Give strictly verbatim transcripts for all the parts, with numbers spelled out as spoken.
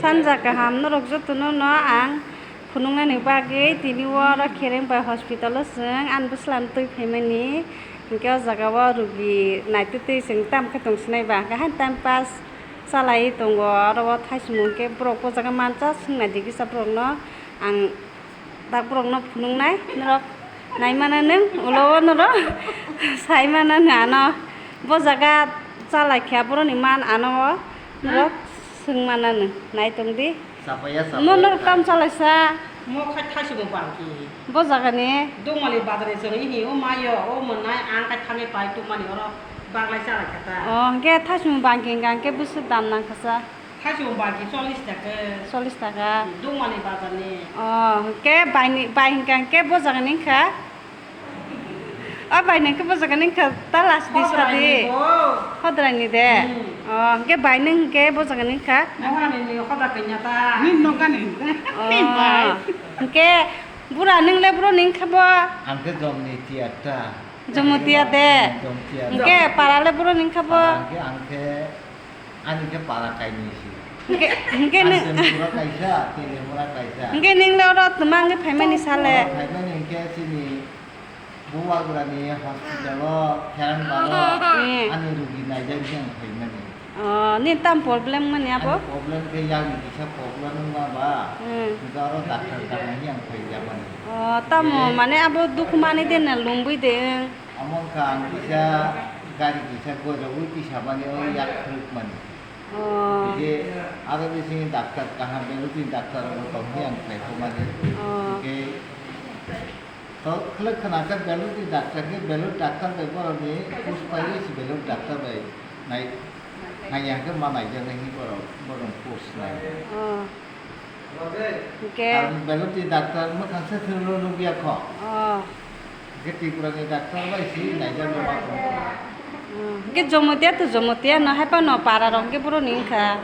Sanja kaham norok jotono no ang phunuknani bagwi tini o oro Kherengbai hospital o chwng ani bwsla no twi phaimani, hinkhe o jaga o rugi naitwi twi chwng tamo khe tong sinai ba, hinkhe haino time pass chalaiwi tongo oro o thaichumung khe borok o jaga mancha swngnaidi kisa borok no ang. Dak borokno phunuknai norok naimano nwng ulo o norok saimano nwng ano bo jaga chalai kha boroni man ano o norok swngmano nwng nai tong di. Sapaya, no sapaya norok kha. Tam chalaisa. Mo khai thaisimo bangki. Bo jaga ni. Dongmali bazar ni chwng ini o mayo o mwnai ang khai thangwi pai tongmani oro baglai chalai kha ta. O hwnkhe thaisimo bangki hwnkha hwnkhe bwswk dam nang kha sa. Thaisong bagi chollish taka. Chollish taka. Dongmani bazar ni. Oh, hwnkhe baini, bai hwnkha hwnkhe bo jaga ni wngkha. O bai hwnkhe bo jaga ni wngkha, ta last di sadi. Hodrai ni bo. Hodrai ni de. Hmm. Oh, hwnkhe bai nwng hwnkhe bo jaga ni wngkha. Nang ani ni hoda kanya ta. Ni noga ni. Oh. Bai. Hwnkhe bura nwng le buro ni wngkha bo. Ang khe jom ni tiya ta. Jomotia de. Jom tiya. Hwnkhe para le buro ni wngkha bo. Para hwnkhe ang khe Ani khe para kainwi si. Hwnkhe, hwnkhe nwng Kanchanpura kaisa, Telemura kaisa. Hwnkhe nwng le oro twma wngwi phaimani sale. Oro phaimani hwnkhe chini Bubagrani hospital o, Kherangbar o, eh, ani rugi naijak wngwi ang phaimani. Oh, nini tamo problem mani abo? Ani problem khe yakni kisa problem wngma ba, hmm, hwnkhe oro doctor kana wngwi ang phaijak mani. Oh, tamo eh, mane abo dukhu mani de na lumbui de wng? Omo wngkha ang kisa gari kisa goirogwi tisamani o yak phwrwkmani. Oh. Hingke aro bisingni doctor kaham belutni doctor rok tongkhe ang khlaikha mani. Oh. Hingke to khwlwk khna khe belutni doctor khe belut doctor bai borokni post pairwi si belut doctor bai nai, naiya khe ma naijaknai hinwi borok, borokni post nai. Oh. Hingke ang belutni doctor mwkhang se thwngno nukya kho. Oh. Hingke Tripura ni doctor bai si naijak no ma tong. Hmm. Hingke Jomotia to Jomotia no hai phano para rok hingke buro ni wngkha.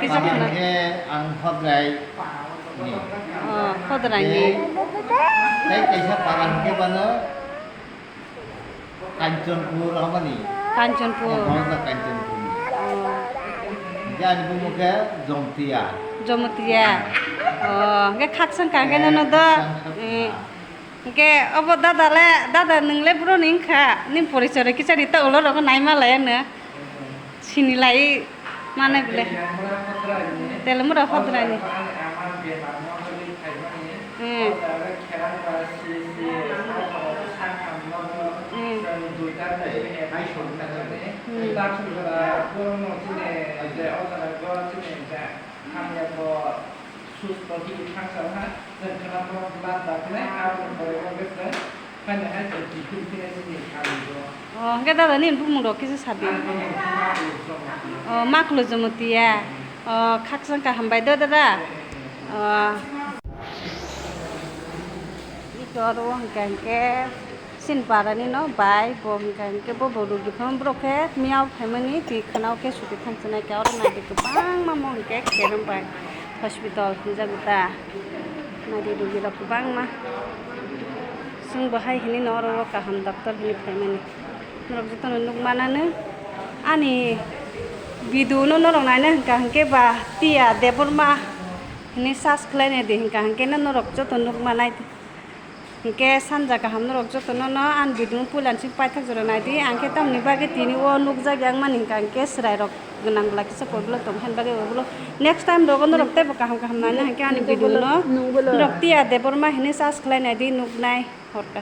Kisa para khna. Hingke ang Hodrai ni. Oh, Hodrai ni. Hingke tei kaisa para hingke bano Kanchanpur aboni. Kanchanpur. Eh, Bhorda Kanchanpur ni. Oh. Hingke ani bumung khe Jomtia. Jomotia. Oh, hingke khakchang kha hingke eh, nono do. Khakchang kha. Eh. Hingke obo dada le, dada nwng le buro ni wngkha. Nini porichoi rok kisa rita ulo rok naima laya no. Sini lai mane bole. Telemura Hodrai ni. Hmm. Hmm. Hmm. Susto hini thangsa wngkha, chwng khwnamo blood daknai, aboni pore o khe chwng phainai hai chwng kiphil khe chini kami o. Oh, hwnkhe dada nini bumung rok kisa sadi. Ani bumung khe Makulu Jomotia. Oh, Makulu Jomotia. Oh, khakchang kaham bai do dada. Oh. Iko aro hwnkha hwnkhe. Chini para ni no bai bo hwnkha hwnkhe bo bo rugi phano borok khe miyao phaimani twi khwnao khe suti thangchinai khe oro naidi kwbangma mo hwnkhe Kherengbai hospital hwnjago ta naidi rugi rok kwbangma chwng bo hai hinwi no oro o kaham doctor hinwi phaimani norok jotono nukmana no ani video no norok naina hwnkha hwnkhe ba Tia Debbarma hinwi search khlainai di hwnkha hwnkhe no norok joto nukmanai. Hwnkhe sanja kaham norok jotono no ani video puila simi paithak jora naidi. Ang khe tamoni bagwi tini o nukjak yang mani hwnkha hwnkhe chwrairok gwnang bwla kisa problem tong haini bagwi ogulo next time rogo norok teibo kaham kaham naina hwnkhe ani video no norok Tia Debbarma hinwi search khlai naidi nuknai horkha.